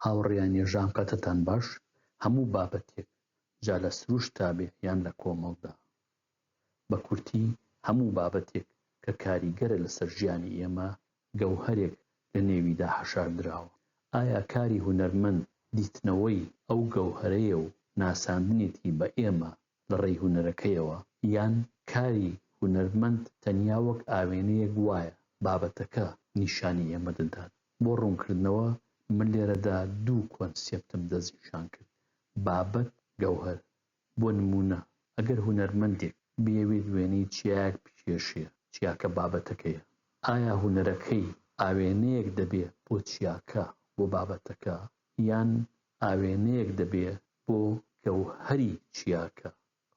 هاوڕێیان ێژام کاتتان باش هەموو بابەتێک جا لە سروشتا بێ یان لە کۆمەڵدا بە کورتی هەموو بابەتێک کە کاریگەرە لەسەر ژیانی ئێمە گەوهەرێک لە نێویدا حەشار دراوە ئایا کاری هونەرمەند دیتنەوەی ئەو گەوهەرەیە و ناساندنێتی بە ئێمە لە ڕێی هونەرەکەیەوە یان کاری هونەرمەند تەنیا وەک ئاوێنەیەک وایە بابەتەکە نیشانی ئێمە دەدات؟ بۆ ڕوونکردنەوە من لێرەدا دوو کۆنسێپتم دەستنیشان کرد، بابەت، گەوهەر. بۆ نموونە ئەگەر هونەرمەندێک بیەوێت وێنەی چیایەک بکێشێ، چیاکە بابەتەکەیە. ئایا هونەرەکەی ئاوێنەیەک دەبێ بۆ چیاکە، بۆ بابەتەکە، یان ئاوێنەیەک دەبێ بۆ گەوهەری چیاکە؟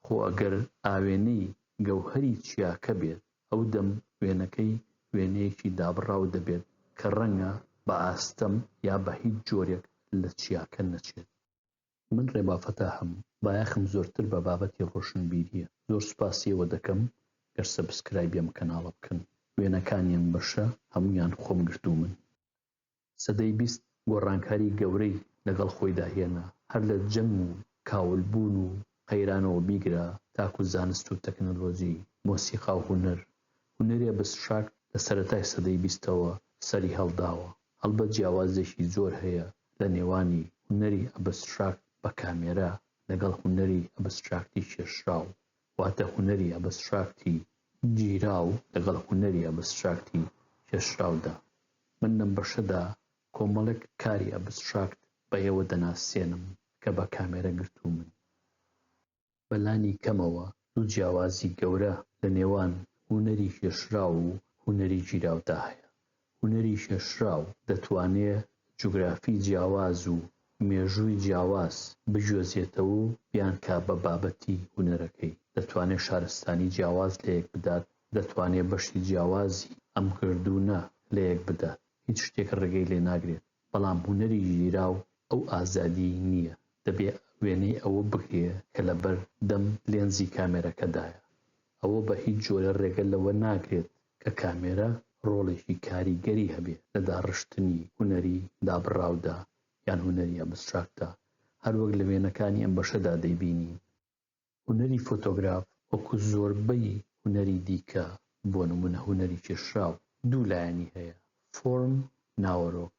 خۆ ئەگەر ئاوێنەی گەوهەری چیاکە بێت، ئەو دەم وێنەکەی وێنەیەکی دابڕاو دەبێت کە ڕەنگە بە ئاستەم یا بە هیچ جۆرێک لە چیاکە نەچێت. من ڕێبا فەتاحم، بایەخم زۆرتر بە بابەتی ڕۆشنبیرییە. زۆر سوپاسی ئێوە دەکەم گەر subscribe ی ئەم کەناڵە بکەن. وێنەکانی ئەم بەشە هەموویان خۆم گرتوومن. سەدەی 20 گۆڕانکاری گەورەی لەگەڵ خۆیدا هێنا، هەر لە جەنگ و کاولبوون و قەیرانەوە بیگرە تاکو زانست و تەکنەلۆجی، مۆسیقا و هونەر. هونەری abstract لە سەرەتای سەدەی بیستەوە سەری هەڵداوە. هەڵبەت جیاوازییەکی زۆر هەیە لە نێوانی هونەری abstract بە کامێرا لەگەڵ هونەری abstract ی کێشراو، واتە هونەری abstract ی گیراو لەگەڵ هونەری abstract ی کێشراودا. من لەم بەشەدا کۆمەڵێک کاری abstract بە ئێوە دەناسێنم کە بە کامێرە گرتوومن. بە لانی کەمەوە دوو جیاوازی گەورە لە نێوان هونەری کێشراو و هونەری گیراودا هەیە. هونەری کێشراو دەتوانێ جوگرافی جیاواز و مێژووی جیاواز بگوێزێتەوە و بیانکا بە بابەتی هونەرەکەی، دەتوانێ شارستانی جیاواز لەیەک بدات، دەتوانێ بەشی جیاوازی ئەم گەردوونە لەیەک بدات، هیچ شتێک ڕێگەی لێ ناگرێت، بەڵام هونەری گیراو ئەو ئازادییەی نییە، دەبێ وێنەی ئەوە بگرێ کە لەبەر دەم لێنزی کامێرەکەدایە. ئەوە بە هیچ جۆرێ ڕێگە لەوە ناگرێت کە کامێرە ڕۆڵێکی کاریگەری هەبێ لە داڕشتنی هونەری دابڕاودا یان هونەری abstract دا، هەروەک لە وێنەکانی ئەم بەشەدا دەیبینین. هونەری فۆتۆگراف وەکو زۆربەی هونەری دیکە، بۆ نموونە هونەری کێشراو، دوو لایەنی هەیە، فۆرم، ناوەرۆک.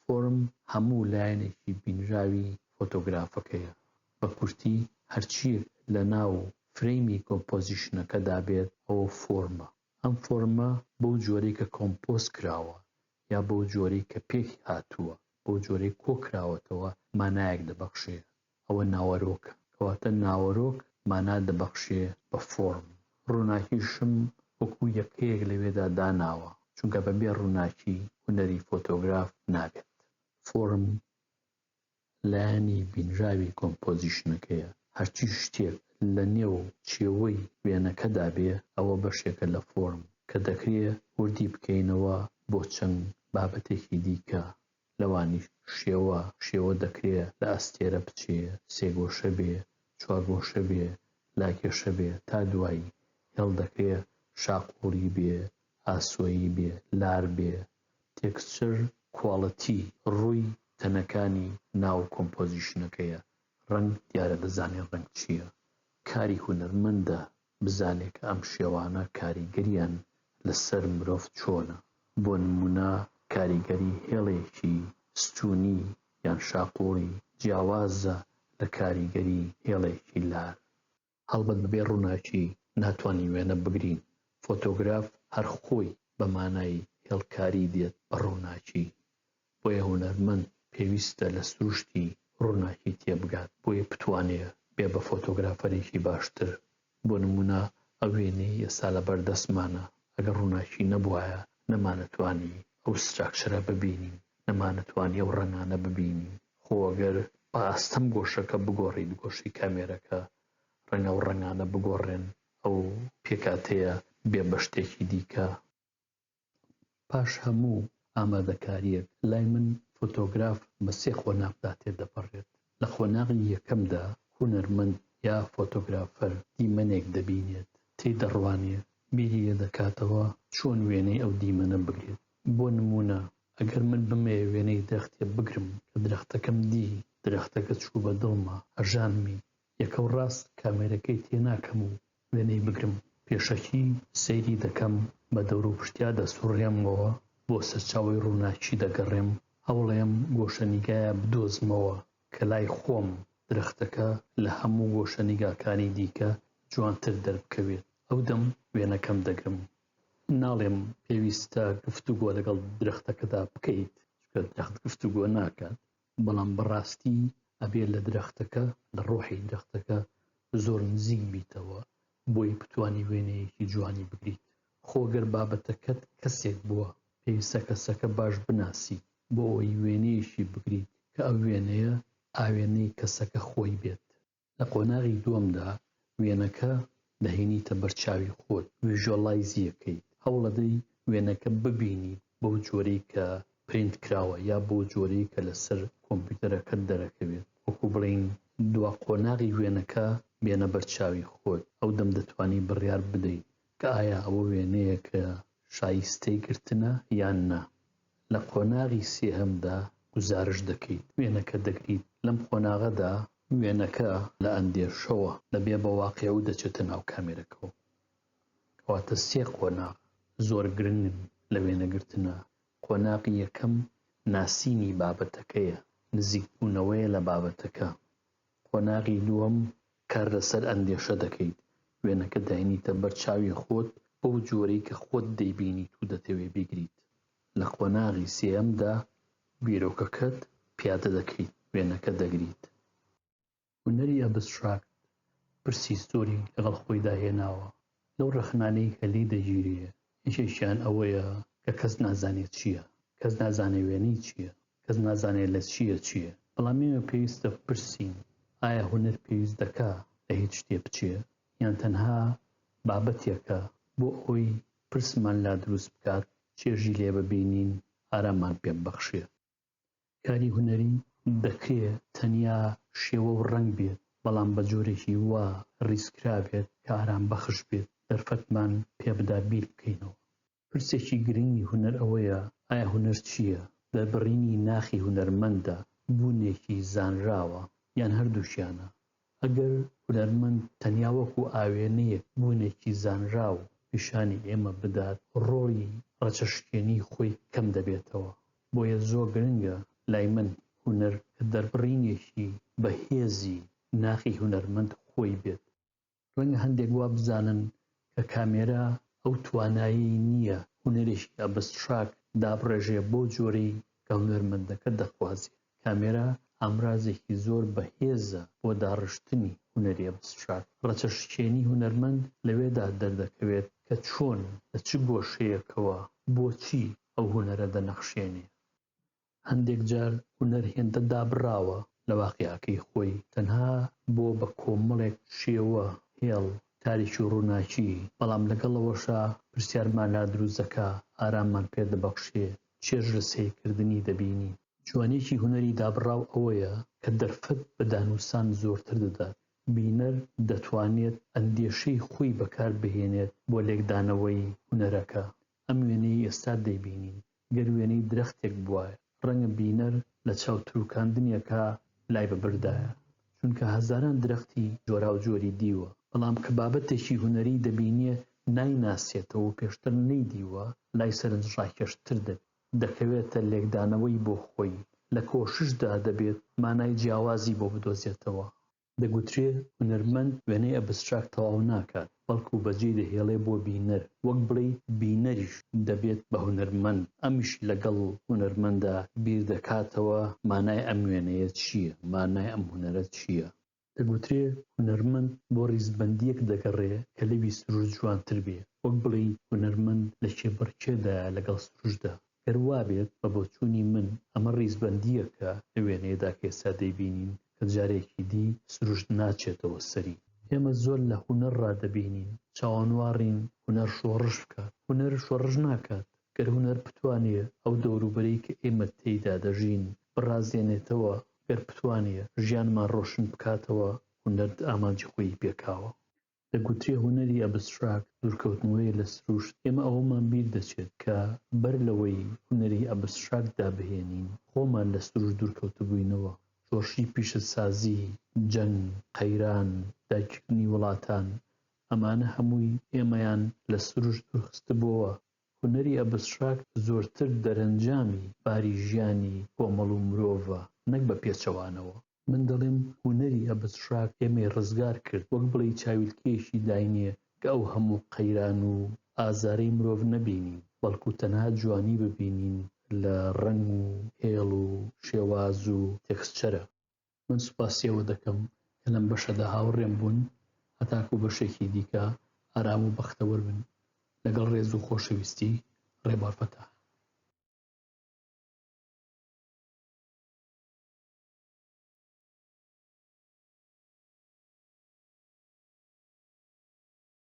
فۆرم هەموو لایەنێکی بینراوی فۆتۆگرافەکەیە. بە کورتی هەرچییەک لە ناو frame ی composition ەکەدا بێت ئەوە فۆرمە. ئەم فۆرمە بەو جۆرەی کە compose کراوە یا بەو جۆرەی کە پێک هاتووە، بەو جۆرەی کۆ کراوەتەوە مانایەک دەبەخشێ. ئەوە ناوەرۆکە. کەواتە ناوەرۆک مانا دەبەخشێ بە فۆرم. ڕووناکیشم وەکوو یەکەیەک لەوێدا داناوە، چونکە بە بێ ڕووناکی هونەری فۆتۆگراف نابێت. فۆرم لایەنی بینراوی composition ەکەیە. هەرچی شتێک لە نێو چێوەی وێنەکەدا بێ، ئەوە بەشێکە لە فۆرم، کە دەکرێ وردی بکەینەوە بۆ چەند بابەتێکی دیکە، لەوانیش شێوە، شێوە دەکرێ لە ئەستێرە بچێ، سێگۆشە بێ، چوارگۆشە بێ، لاکێشە بێ، تا دوایی. هێڵ دەکرێ شاقوڵی بێ، ئاسۆیی بێ، لار بێ. texture quality ڕووی تەنەکانی ناو composition ەکەیە. ڕەنگ دیارە دەزانین ڕەنگ چییە. کاری هونەرمەندە بزانێ کە ئەم شێوانە کاریگەریان لە سەر مرۆڤ چۆنە. بۆ نموونە کاریگەری هێڵێکی ستوونی یان شاقوڵی جیاوازە لە کاریگەری هێڵێکی لار. هەڵبەت بەبێ ڕووناکی ناتوانین وێنە بگرین، فۆتۆگراف هەر خۆی بە مانای هێڵکاری دێت بە ڕووناکی، بۆیە هونەرمەند پێویستە لە سروشتی ڕووناکی تێبگات بۆیە بتوانێ بێ بە فۆتۆگرافەرێکی باشتر، بۆ نموونە ئەو وێنەی ئێستا لەبەر دەستمانە ئەگەر ڕووناکی نەبوایە نەمانەتوانی ئەو structure ە ببینین، نەمانەتوانی ئەو ڕەنگانە ببینین، خۆ ئەگەر بە ئاستەم گۆشەکە بگۆڕیت گۆشەی کامێرەکە ڕەنگە ئەو ڕەنگانە بگۆڕێن ئەو پێکهاتەیە بێ بە شتێکی دیکە. پاش هەموو ئامادەکارییەک، لای من فۆتۆگراف بە سێ قۆناغدا تێدەپەڕێت. لە قۆناغی یەکەمدا هونەرمەند یا فۆتۆگرافەر دیمەنێک دەبینێت، تێی دەڕوانێ، بیری لێ دەکاتەوە چۆن وێنەی ئەو دیمەنە بگرێت. بۆ نموونە ئەگەر من بمەوێ وێنەی درەختێ بگرم کە درەختەکە. درەختەکەم دی، درەختەکە چوو بە دڵما، هەژانمی. یەکەوڕاست کامێرەکەی تێناکەم و وێنەی بگرم. پێشەکی سەیری دەکەم، بە دەوروپشتیا دەسوڕێمەوە، بۆ سەرچاوەی ڕووناکی دەگەڕێم، هەوڵەیەم گۆشەنیگایە بدۆزمەوە کە لای خۆم درەختەکە لە هەموو گۆشەنیگاکانی دیکە جوانتر دەربکەوێت. ئەودەم وێنەکەم دەگرم. ناڵێم پێویستە گفتوگۆ لەگەڵ درەختەکەدا بکەیت، چونکە درەخت گفتوگۆ ناکات، بەڵام بەڕاستی ئەبێ لە درەختەکە، لە ڕۆحی درەختەکە زۆر نزیک بیتەوە بۆی بتوانی وێنەیەکی جوانی بگریت. خۆ گەر بابەتەکەت کەسێک بووە، پێویستە کەسەکە باش بناسیت بۆ ئەوەی وێنەیەکی بگریت کە ئەو وێنەیە ئاوێنەی کەسەکە خۆی بێت. لە قۆناغی دووەمدا وێنەکە دەهێنیتە بەر چاوی خۆت، ڤیژوەلایزی ئەکەیت، هەوڵەدەی وێنەکە ببینیت بەو جۆرەی کە پرینت کراوە یا بەو جۆرەی کە لەسەر کۆمپیوتەرەکەت دەرەکەوێت، وەکو بڵێین دوا قۆناغی وێنەکە بێنە بەر چاوی خۆت، ئەو دەم دەتوانی بڕیار بدەیت کە ئایا ئەوە وێنەیەکە شایستەی گرتنە یان نا. لە قۆناغی سێهەمدا گوزارشت دەکەیت، وێنەکە دەگریت، لەم قۆناغەدا وێنەکە لە ئەندێشەوە دەبێ بە واقیع و دەچێتە ناو کامێرەکەوە. کەواتە سێ قۆناغ زۆر گرنگن لە وێنەگرتنا، قۆناغی یەکەم ناسینی بابەتەکەیە، نزیکبوونەوەیە لە بابەتەکە. قۆناغی دووەم کار لەسەر ئەندێشە دەکەیت، وێنەکە دەهێنیتە بەر چاوی خۆت بەو جۆرەی کە خۆت دەیبینیت و دەتەوێ بیگریت. لە قۆناغی سێیەمدا بیرۆکەکەت پیادە دەکەیت، وێنەکە دەگریت. هونەری ئەبستراکت پرسی زۆری لەگەڵ خۆیدا هێناوە. لەو ڕەخنانەی کە لێی دەگیرێ یەکێکیان ئەوەیە کە کەس نازانێ چییە، کەس نازانێ وێنەی چییە، کەس نازانێ لە چییە چییە. بەڵام ئێمە پێویستە بپرسین ئایا هونەر پێویست دەکا لە هیچ شتێ بچێ یان تەنها بابەتێکە بۆ ئەوەی پرسمان لا دروست بکات، چێژی لێ ببینین، ئارامان پێ ببەخشێ. کاری هونەری دەکرێ تەنیا شێوە و ڕەنگ بێت، بەڵام بە جۆرێکی وا ڕیزکرابێت کە ئارامبەخش بێت، دەرفەتمان پێ بدا بیر بکەینەوە. پرسێکی گرنگی هونەر ئەوەیە ئایا هونەر چییە؟ دەربڕینی ناخی هونەرمەندە، بوونێکی زانراوە، یان هەردووکیانە؟ ئەگەر هونەرمەند تەنیا وەکو ئاوێنەیەک بوونێکی زانراو پیشانی ئێمە بدات، ڕۆڵی ڕەچەشکێنی خۆی کەم دەبێتەوە. بۆیە زۆر گرنگە لای من هونەر کە دەربڕینێکی بەهێزی ناخی هونەرمەند خۆی بێت. ڕەنگە هەندێک وا بزانن کە کامێرا ئەو توانایەی نییە هونەرێکی ئەبستراکت دابڕێژێ بەو جۆرەی کە هونەرمەندەکە دەخوازێ. کامێرا ئامرازێکی زۆر بەهێزە بۆ داڕشتنی هونەری ئەبستراکت. ڕەچەشکێنی هونەرمەند لەوێدا دەردەکەوێت کە چۆن، لە چ گۆشەیەکەوە، بۆچی ئەو هونەرە دەنەخشێنێ. هەندێک جار هونەر هێندە دابڕاوە لە واقیعەکەی خۆی، تەنها بۆ بە کۆمەڵێک شێوە، هێڵ، تاریکی و ڕووناکی، بەڵام لەگەڵ ئەوەشا پرسیارمان لا دروست دەکا، ئاراممان پێ دەبەخشێ، چێژ لە سەیرکردنی دەبینین. جوانییەکی هونەری دابڕاو ئەوەیە کە دەرفەت بە دانوسان زۆرتر دەدات، بینەر دەتوانێت ئەندێشەی خۆی بەکار بهێنێت بۆ لێکدانەوەی هونەرەکە. ئەم وێنەیەی ئێستا دەیبینین، گەر وێنەی درەختێک بوایە، ڕەنگە بینەر لە چاو تروکاندنێکا لای ببردایە، چونکە هەزاران درەختی جۆراوجۆری دیوە، بەڵام کە بابەتێکی هونەری دەبینێ نایناسێتەوە و پێشتر نەیدیوە، لای سەرنجڕاکێشتر دەبێت. دەکەوێتە لێکدانەوەی بۆ خۆی، لە کۆششدا دەبێت مانای جیاوازی بۆ بدۆزێتەوە. دەگوترێ هونەرمەند وێنەی ئەبستراکت تەواو ناکات، بەڵکو بەجێی دەهێڵێ بۆ بینەر، وەک بڵێی بینەریش دەبێت بە هونەرمەند، ئەمیش لەگەڵ هونەرمەندا بیردەکاتەوە مانای ئەم وێنەیە چییە، مانای ئەم هونەرە چییە؟ دەگوترێ هونەرمەند بۆ ڕیزبەندییەک دەگەڕێ کە لەوی سروشت جوانتر بێ، وەک بڵێی هونەرمەند لە کێبڕکێدایە لەگەڵ سروشتدا، گەر وابێت، بە بۆچوونی من ئەمە ڕیزبەندییەکە لە وێنەیەدا کە ئێستا دەیبینین کە جارێکی دی سروشت ناچێتەوە سەری. ئێمە زۆر لە هونەر ڕادەبینین، چاوەنواڕین هونەر شۆڕش بکات. هونەر شۆڕش ناکات. گەر هونەر بتوانێ ئەو دەوروبەرەی کە ئێمە تێیدا دەژین بڕازێنێتەوە، گەر بتوانێ ژیانمان ڕۆشن بکاتەوە، هونەر ئامانجی خۆیی پێکاوە. دەگوترێ هونەری ئەبستراکت دوورکەوتنەوەیە لە سروشت، ئێمە ئەوەمان بیر دەچێت کە بەر لەوەی هونەری ئەبستراکت دابهێنین، خۆمان لە سروشت دوورکەوتبووینەوە. شۆڕشی پیشەسازی، جەنگ، قەیران، داگیرکردنی وڵاتان، ئەمانە هەمووی ئێمەیان لە سروشت دوورخستبۆوە. هونەری ئەبستراکت زۆرتر دەرەنجامی باری ژیانی کۆمەڵ و مرۆڤە نەک بە پێچەوانەوە. من دەڵێم هونەری ئەبستراکت ئێمەی ڕزگار کرد، وەک بڵێی چاویلکەیەکی داینێ کە ئەو هەموو قەیران و ئازارەی مرۆڤ نەبینین، بەڵکو تەنها جوانی ببینین لە ڕەنگ و هێڵ و شێواز و تێکسچەرە. من سوپاسی ئەوە دەکەم کە لەم بەشەدا هاوڕێم بوون، هەتاکو بەشێکی دیکە ئارام و بەختەوەر بن. لەگەڵ ڕێز و خۆشەویستی، ڕێبوار فەتاح.